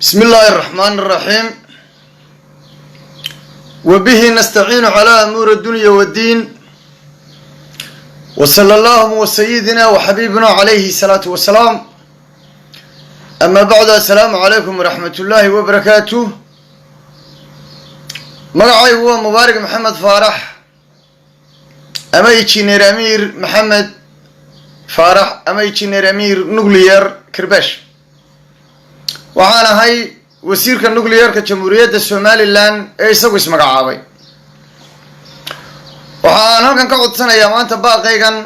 بسم الله الرحمن الرحيم، وبه نستعين على أمور الدنيا والدين، وصلى الله وسيدنا وحبيبنا عليه الصلاة والسلام. أما بعد، السلام عليكم ورحمة الله وبركاته. Magacaygu waa Mubaarak Maxamed Faarax ama Injineer Amiir Maxamed Faarax ama Injineer Amiir Nuclear Kirbash. Waxaan ahay wasiirka nuclearka Jamhuuriyadda Somaliland ee isagu ismagacaabay. Waxaan halkan ka codsanayaa maanta baaqaygan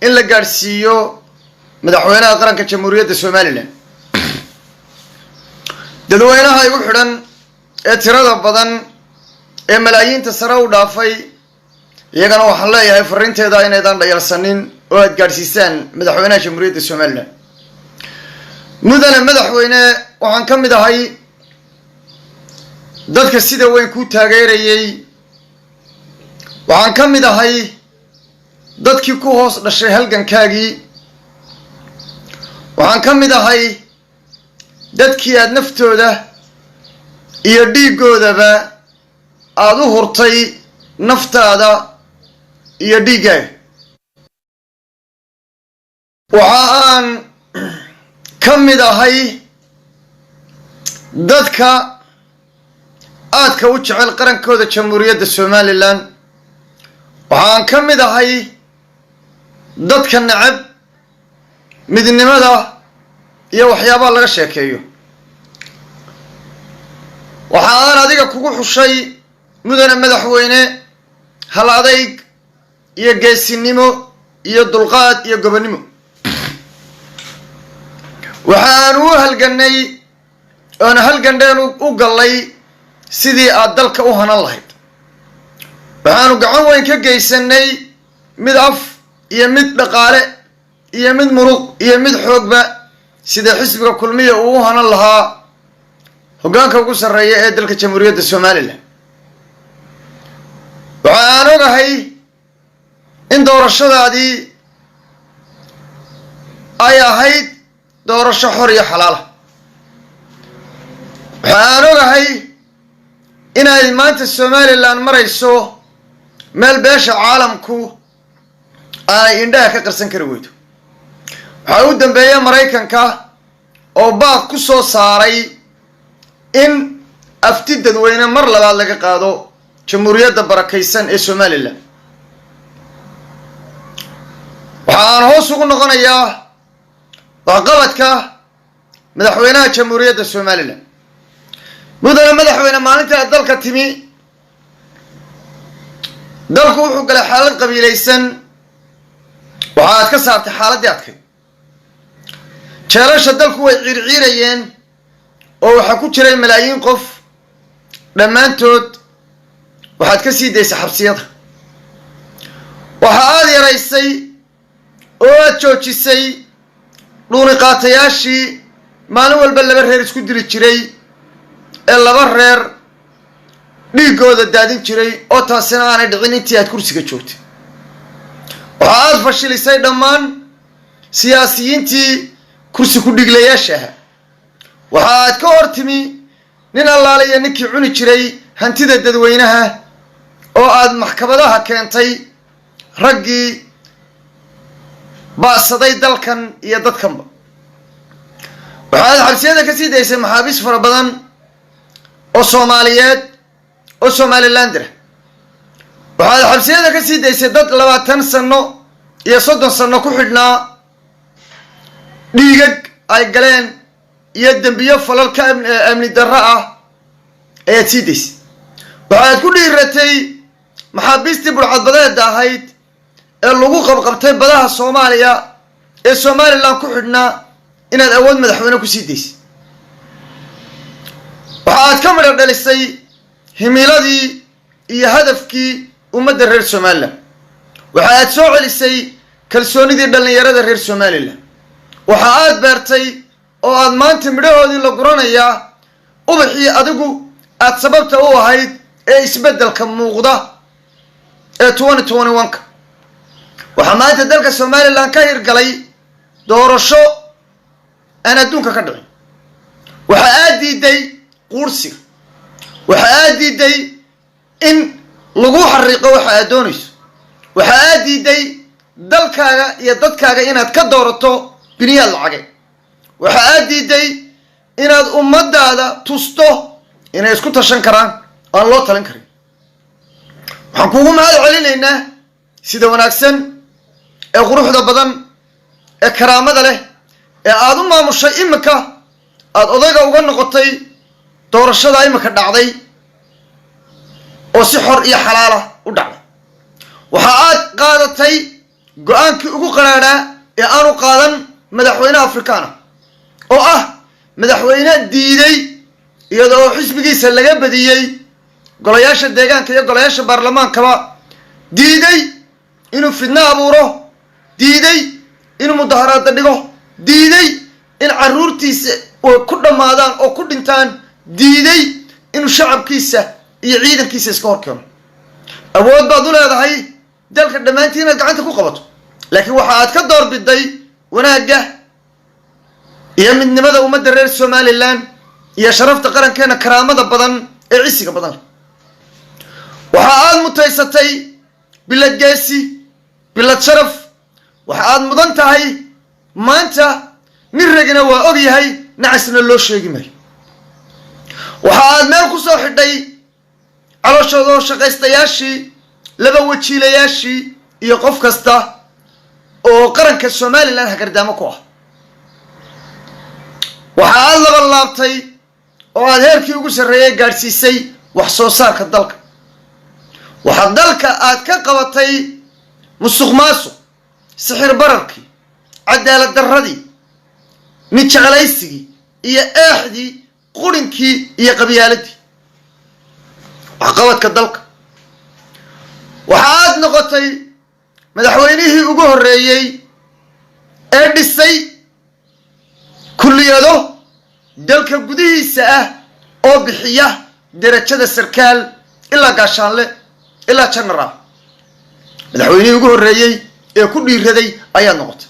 in la gaadhsiiyo madaxweynaha qaranka Jamhuuriyadda Somaliland. Dadweynaha igu xidhan ee tirada badan ee malaayiinta sare u dhaafay, iyagana waxaan leeyahay fariinteeda inaydaan dhayalsanin oo aad gaadhsiisaan madaxweynaha Jamhuuriyadda Somaliland. Mudane madaxweyne, waxaan ka mid ahay dadka sida weyn kuu taageerayey. Waxaan ka mid ahay dadkii ku hoos dhashay halgankaagii. Waxaan ka mid ahay dadkii aad naftooda iyo dhiiggoodaba aada u hurtay, naftaada iyo dhiiggaaga. Waxa aan ka mid ahay dadka aadka u jecel qarankooda Jamhuuriyadda Somaliland. Waxaan ka mid ahay dadka necab midnimada iyo waxyaabaha laga sheekeeyo. Waxa aan adiga kugu xushay, mudane madaxweyne, hal adayg iyo geesinimo iyo dulqaad iyo gobonnimo. Waxa aan u halganay oona halgandheen u gallay sidii aad dalka u hanan lahayd. Waxaanu gacan weyn ka geysanay, mid af iyo mid dhaqaale iyo mid muruq iyo mid xoogba, sida xisbiga Kulmiya uu u hanan lahaa hoggaanka ugu sarreeya ee dalka Jamhuuriyadda Somaliland. Waxa aan ogahay in doorashadaadii ay ahayd doorasho xor iyo xalaala. Waxa aan ogahay inay maanta Somaliland marayso meel beesha caalamku aanay indhaha ka qarsan kari weydo. Waxaa u dambeeya Maraykanka oo baaq ku soo saaray in afti dadweyne mar labaad laga qaado Jamhuuriyadda barakaysan ee Somaliland. Waxa aan hoos ugu noqonayaa waxqabadka madaxweynaha Jamhuuriyadda Somaliland. Mudane madaxweyne, maalintii aad dalka timi, dalku wuxuu galay xaalad qabiilaysan. Waxa aad ka saartay xaaladdii adkay. Jeelasha dalku way ciirciirayeen oo waxaa ku jiray malaayiin qof. Dhammaantood waxaad ka sii daysay xabsiyada. Waxa aad yaraysay oo aad joojisay dhuuniqaatayaashii maalin walba laba reer isku dili jiray ee laba reer dhiiggooda daadin jiray, oo taasina aanay dhicin intii aad kursiga joogtay. Waxa aad fashilisay dhammaan siyaasiyiintii kursi ku-dhiglayaasha ahaa. Waxa aad ka hor timi nin allaale iyo ninkii cuni jiray hantida dadweynaha, oo aad maxkamadaha keentay raggii ba'saday dalkan iyo dadkanba. Waxaad xabsiyada ka sii daysay maxaabiis fara badan oo Soomaaliyeed oo Somalilander. Waxaad xabsiyada ka sii daysay dad 20 sano iyo 30 sano ku xidhnaa dhiigag ay galeen iyo dembiyo falal ka amni darro ah ayaad sii daysay. Waxaad ku dhiiratay maxaabiistii burcadbadeeda ahayd ee lagu qabqabtay badaha Soomaaliya ee Somaliland ku xidhnaa inaad awood madaxweyne ku sii daysay. Waxa aad ka midho dhalisay himiladii iyo hadafkii ummadda reer Somaliland. Waxa aad soo celisay kalsoonidii dhallinyarada reer Somaliland. Waxa aad beertay oo aad maanta midhahoodii la guranayaa ubaxii adigu aad sababta u ahayd ee isbeddelka muuqda ee 2021-ka. Waxaa maanta dalka Somaliland ka hirgalay doorasho aan adduunka ka dhicin. Waxa aad Aad diiday quursiga. Waxa aad diiday in lagu xariiqo waxa aad doonayso. Waxa aad diiday dalkaaga iyo dadkaaga inaad ka doorato biniyaad lacagay. Waxa aad diiday inaad ummadaada tusto inay isku tashan karaan, aan loo talin karin. Waxaan kuugu mahad celinaynaa sida wanaagsan ee quruxda badan ee karaamada leh ee aada u maamushay imika, aada odayga uga noqotay doorashada imika dhacday oo si xor iyo xalaala u dhacday. Waxa aad qaadatay go-aankii ugu qaraadhaa ee aanu qaadan madaxweyne Afrikaana, oo ah madaxweyne diiday, iyada oo xisbigiisa laga badiyey golayaasha deegaanka iyo golayaasha baarlamaankaba, diiday inuu fidno abuuro, diiday inuu mudaharaada dhigo, diiday in carruurtiisa ku dhammaadaan oo ku dhintaan, diiday inuu shacabkiisa iyo ciidankiisa iska hor keeno. Awood baad u leedahay dalka dhammaantii inaad gacanta ku qabato, laakiin waxa aad ka doorbiday wanaagga iyo midnimada ummadda reer Somaliland iyo sharafta qarankeena karaamada badan ee cisiga badan leh. Waxa aad mutaysatay bilad geesi, bilad sharaf. Waxa aad mudan tahay maanta, nin ragina waa og yahay, nacasna loo sheegi maayo. Waxa aad meel ku soo xidhay calooshooda shaqaystayaashii, laba wajiilayaashii iyo qof kasta oo qaranka Somaliland hagardaamo ku ah. Waxa aad laba laabtay oo aad heerkii ugu sarreeyay gaadhsiisay wax soo saarka dalka. Waxaad dalka aad ka qabatay musuq maasuq, sixir bararkii, cadaalad darradii, nin jeclaysigii iyo eexdii, qurinkii iyo qabyaaladii. Waxqabadka dalka, waxa aad noqotay madaxweynihii ugu horreeyey ee dhisay kulliyado dalka gudihiisa ah oo bixiya derajada sarkaal ilaa gaashaanle ilaa genaraal. Madaxweynihii ugu horreeyey ee ku dhiiraday ayaad noqotay.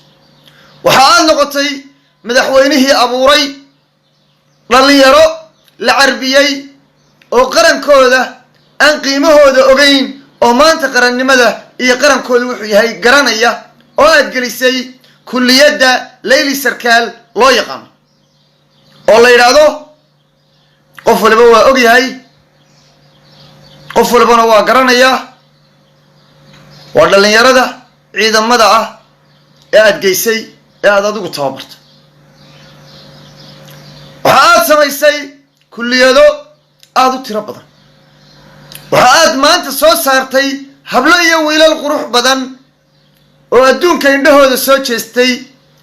Waxa aad noqotay madaxweynihii abuuray dhallinyaro la carbiyey oo qarankooda aan qiimahooda ogeyn, oo maanta qarannimada iyo qarankooda wuxuu yahay garanaya, oo aad gelisay kulliyadda layli sarkaal loo yaqaano, oo la yidhaahdo qof waliba waa og yahay, qof walibana waa garanayaa. Waa dhallinyarada ciidamada ah ee aad geysay ee aad adigu tababartay. Waxa aad samaysay kulliyado aada u tiro badan. Waxa aad maanta soo saartay hablo iyo wiilal qurux badan oo adduunka indhahooda soo jeestay,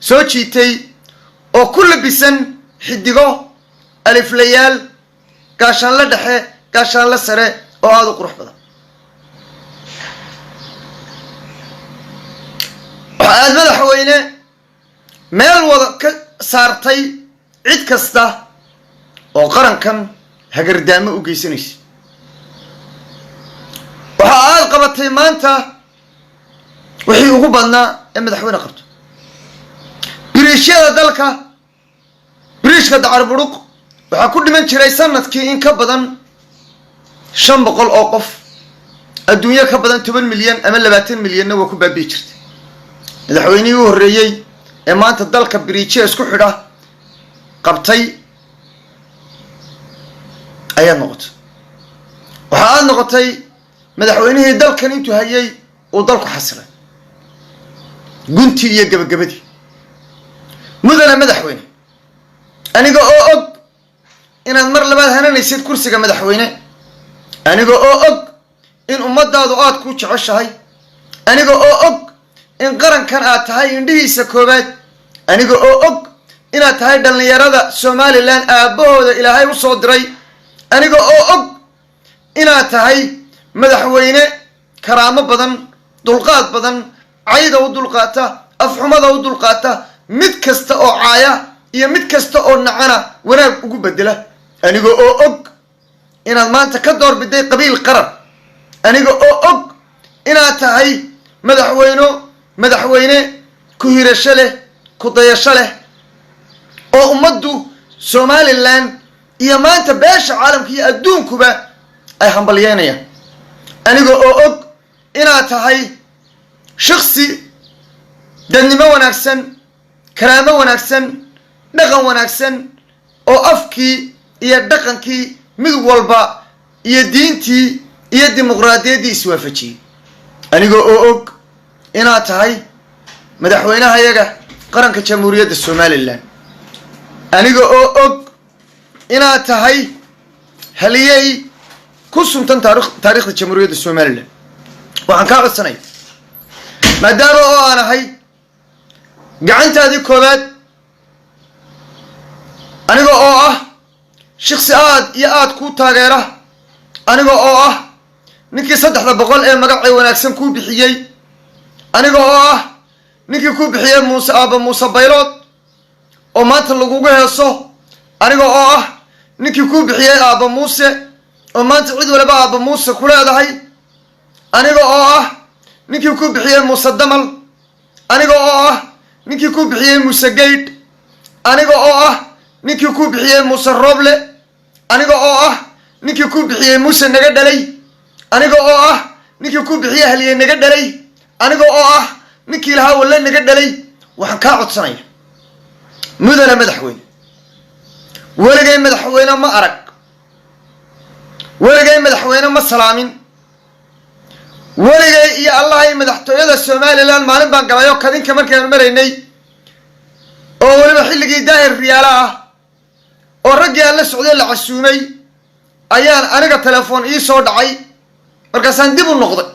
soo jiitay, oo ku labisan xidigo, aliflayaal, gaashaanle dhexe, gaashaanle sare oo aada u qurux badan. Waxa aad, madaxweyne, meel wada ka saartay cid kasta oo qarankan hagardaamo u geysanaysa. Waxa aad qabatay maanta wixii ugu badnaa ee madaxweyne qabto: biriishyada dalka. Biriishka Dacar Buruq waxaa ku dhiman jiray sanadkii in ka badan 500 oo qof, adduunyo ka badan 10 milyan ama 20 milyanna waa ku baabi'i jirtay. Madaxweynihii u horreeyey ee maanta dalka biriijya isku xidha qabtay ayaad noqotay. Waxa aad noqotay madaxweynihii dalkan intuu hayay uu dalku xasilay. Guntii iyo gebagabadii, mudane madaxweyne, aniga oo og inaad mar labaad hananaysid kursiga madaxweyne, aniga oo og in ummadaadu aad kuu jeceshahay, aniga oo og in qarankan aad tahay indhihiisa koowaad, aniga oo og inaad tahay dhallinyarada Somaliland aabbahooda Ilaahay u soo diray, aniga oo og inaad tahay madaxweyne karaamo badan, dulqaad badan, cayda u dulqaata, afxumada u dulqaata, mid kasta oo caaya iyo mid kasta oo nacana wanaag ugu bedela, aniga oo og inaad maanta ka doorbiday qabiil qaran, aniga oo og inaad tahay madaxweyne ku hirasho leh, ku dayasho leh, oo ummaddu Somaliland Iyo maanta beesha caalamka iyo adduunkuba ay hambalyeynayaan, aniga oo og inaad tahay shiksi dadnimo wanaagsan, karaamo wanaagsan, dhaqan wanaagsan, oo afkii iyo dhaqankii mid walba iyo diintii iyo dimuqraadiyaddii iswaafajiyey, aniga oo og inaad tahay madaxweynahayaga qaranka Jamhuuriyadda Somaliland, aniga oo og inaad tahay haliyey ku suntan taarikhda Jamhuuriyadda Somaliland, waxaan kaa codsanaya, maadaama oo aan ahay gacantaadii koowaad, aniga oo ah shiksi aad iyo aad kuu taageera, aniga oo ah ninkii 300 ee magacay wanaagsan kuu bixiyey, aniga oo ah ninkii kuu bixiyey Muuse, Aaba Muuse Baylood, oo maanta lagugu heeso, aniga oo ah ninkii kuu bixiyey Aaba Muuse, oo maanta cid waliba Aaba Muuse ku leedahay, aniga oo ah ninkii kuu bixiyey Muuse Damal, aniga oo ah ninkii kuu bixiyey Muuse Gaydh, aniga oo ah ninkii kuu bixiyey Muuse Rooble, aniga oo ah ninkii kuu bixiyey Muuse naga dhalay, aniga oo ah ninkii kuu bixiyey Haliyey naga dhalay, aniga oo ah ninkii lahaa Walle naga dhalay, waxaan kaa codsanaya, mudane madaxweyne: weligay madaxweyne ma arag, weligay madaxweyne ma salaamin, weligay iyo Allahay madaxtooyada Somaliland maalin baan galayoo kadinka markaanu maraynay, oo weliba xilligii Daahir Riyaalo ah, oo raggii aan la socday la casuumay, ayaan aniga telefoon ii soo dhacay. Markaasaan dib u noqday,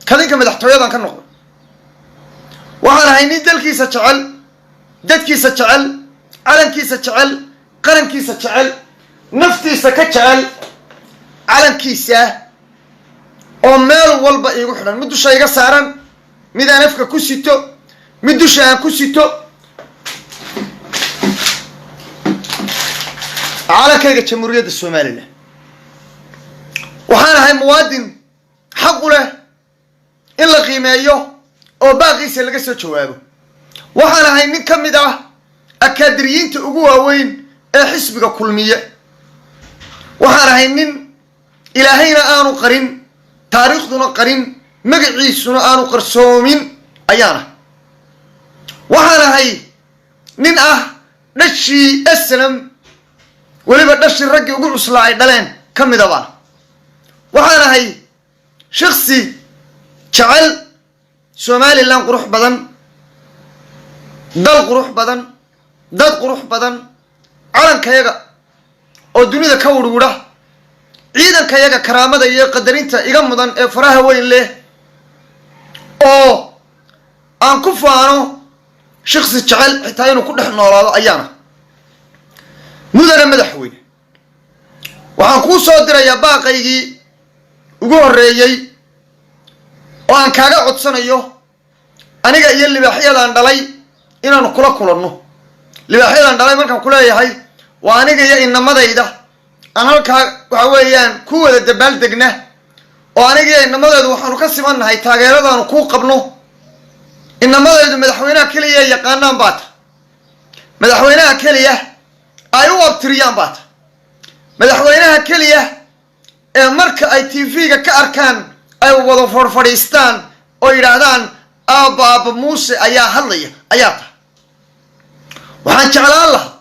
kadinka madaxtooyadan ka noqday. Waxaan ahay nin dalkiisa jecel, dadkiisa jecel, calankiisa jecel, qarankiisa jecel, naftiisa ka jecel calankiisa, oo meel walba iigu xidhan, mid dusha iga saaran, mid aan afka ku sito, mid dusha aan ku sito, calankayga Jamhuuriyadda Somaliland. Waxaan ahay muwaadin xaq u leh in la qiimeeyo oo baaqiisa laga soo jawaabo. Waxaan ahay nin ka mid ah akaadiriyiinta ugu waaweyn ee xisbiga Kulmiye. Waxaan ahay nin Ilaahayna aanu qarin, taariikhduna qarin, magaciisuna aanu qarsoomin ayaan ahay. Waxaan ahay nin ah dhashii SNM, weliba dhashii raggii ugu cuslaa ay dhaleen ka mida baan. Waxaan ahay shiksi jecel Somaliland qurux badan, dal qurux badan, dad qurux badan, calankayaga oo dunida ka wurwura, ciidankayaga karaamada iyo qadarinta iga mudan ee faraha weyn leh oo aan ku faano, shiksi jecel xitaa inuu ku dhex noolaado ayaana. Mudane madaxweyne, waxaan kuu soo dirayaa baaqaygii ugu horreeyey oo aan kaaga codsanayo, aniga iyo libaaxyadaan dhalay, inaanu kula kulanno. Libaaxyadaan dhalay markaan ku leeyahay, waa aniga iyo inamadayda aan halkaa waxa weeyaan ku wada dabaaldegna, oo aniga iyo inamadaydu waxaanu ka simannahay taageeradaanu kuu qabno. Inamadaydu madaxweynaha keliya yaqaanaan baata, madaxweynaha keliya ay u abtiriyaan baata, madaxweynaha keliya ee marka ay TV-ga ka arkaan ay wada fadhfadhiistaan oo yidhaahdaan "Aabba, Aabba Muuse ayaa hadlaya" ayaa tahay. Waxaan jeclaan lahaa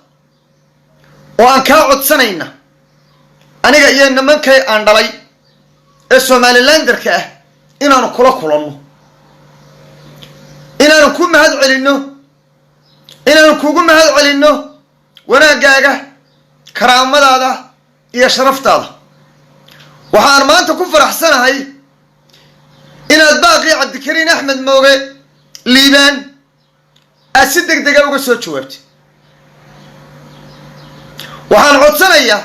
oo aan kaa codsanayna, aniga iyo nimankay aan dhalay ee Somalilanderka ah, inaanu kula kulanno, inaanu ku mahad celinno, inaanu kugu mahad celinno wanaaggaaga, karaamadaada iyo sharaftaada. Waxaan maanta ku faraxsanahay inaad baaqii Cabdikariin Axmed Mooge Liibaan aad si deg dega uga soo jawaabtay. Waxaan codsanayaa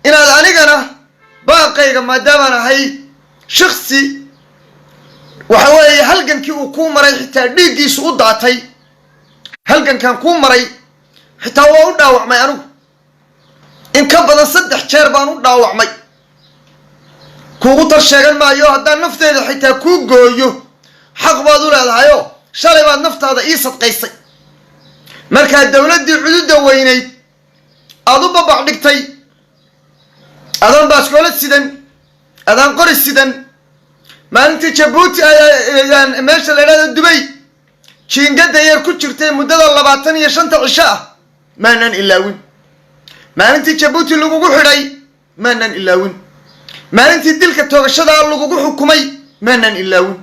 inaad anigana baaqayga, maadaamaan ahay shiksi waxa weeye halgankii uu kuu maray xitaa dhiiggiisu u daatay, halgankan kuu maray xitaa waa u dhaawacmay anigu, in ka badan 3 jeer baan u dhaawacmay. Kuugu tar sheegan maayo, haddaan nafteeda xitaa kuu gooyo xaq baad u leedahayoo shalay baad naftaada ii sadqaysay markaa dawladdii cududda weynayd aada u babac dhigtay. Bastoolad sidan, adaan qori sidan, maalintii Jabuuti meesha la idhahdo Dubay jiingada yar ku jirtay muddada 25-ta cisho ah, maanaan ilaawin. Maalintii Jabuuti lagugu xidhay maanaan ilaawin. Maalintii dilka toogashadaa lagugu xukumay maanaan ilaawin.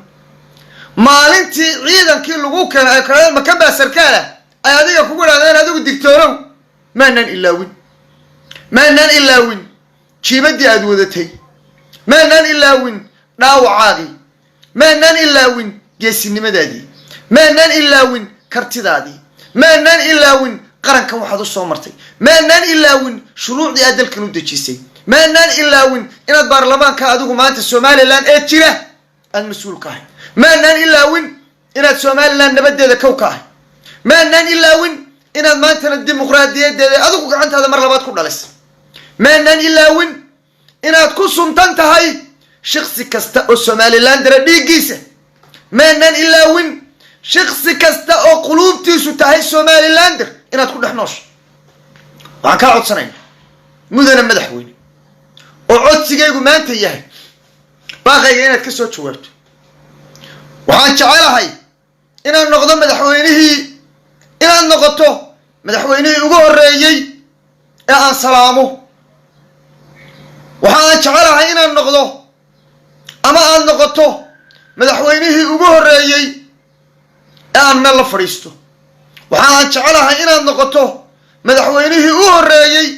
Maalintii ciidankii lagu keenay ay kale makambaa sarkaala ay adiga kugu idhahdeen adigu digtoonow maanaan ilaawin. Maanaan ilaawin jiibadii aad wadatay. Maanaan ilaawin dhaawacaagii. Maanaan ilaawin geesinimadaadii. Maanaan ilaawin kartidaadii. Maanaan ilaawin qarankan waxaad u soo martay. Maanaan ilaawin shuruucdii aad dalkan u dejisay. Maanaan ilaawin inaad baarlamaanka adigu maanta Somaliland ee jira aad mas-uul ka ahay. Maanaan ilaawin inaad Somaliland nabadeeda kow ka ahay. Maanaan ilaawin inaad maantana dimuqraadiyadeeda adigu gacantaada mar labaad ku dhalisay. Maanaan ilaawin inaad ku suntan tahay shiksi kasta oo Somaliland dara dhiiggiisa. Maanaan ilaawin shiksi kasta oo quluubtiisu tahay Somalilander inaad ku dhex noosho. Waxaan kaa codsanayna, mudane madaxweyne, oo codsigaygu maanta yahay baaqayga inaad ka soo jawaabto. Waxaan jecelahay inaad noqdo madaxweynihii, inaad noqoto madaxweynihii ugu horreeyey ee aan salaamo. Waxaan jecelahay inaad noqdo ama aad noqoto madaxweynihii ugu horreeyey ee aan meel la fadhiisto. Waxaan jecelahay inaad noqoto madaxweynihii u horreeyey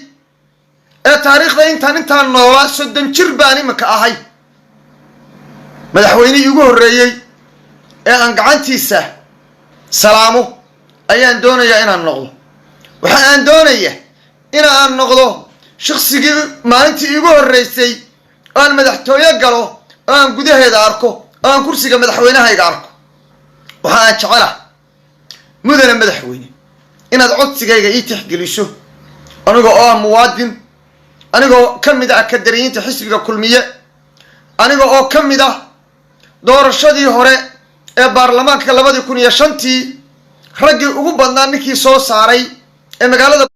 ee taariikhda intaan noolaa, 30 jir baan iminka ahay, madaxweynihii ugu horreeyey ee aan gacantiisa salaamo ayaan doonayaa inaan noqdo. Waxa aan doonaya in aan noqdo shiksigii maalintii iigu horreysay oo aan madaxtooye galo oo aan gudaheeda arko oo aan kursiga madaxweynahayga arko. Waxa aan jecelahay, mudane madaxweyne, inaad codsigayga ii tixgeliso, aniga oo ah muwaadin, anigoo ka mid ah kadariyiinta xisbiga Kulmiye, aniga oo ka mid ah doorashadii hore ee baarlamaanka 2005-tii raggii ugu badnaa ninkii soo saaray ee magaalada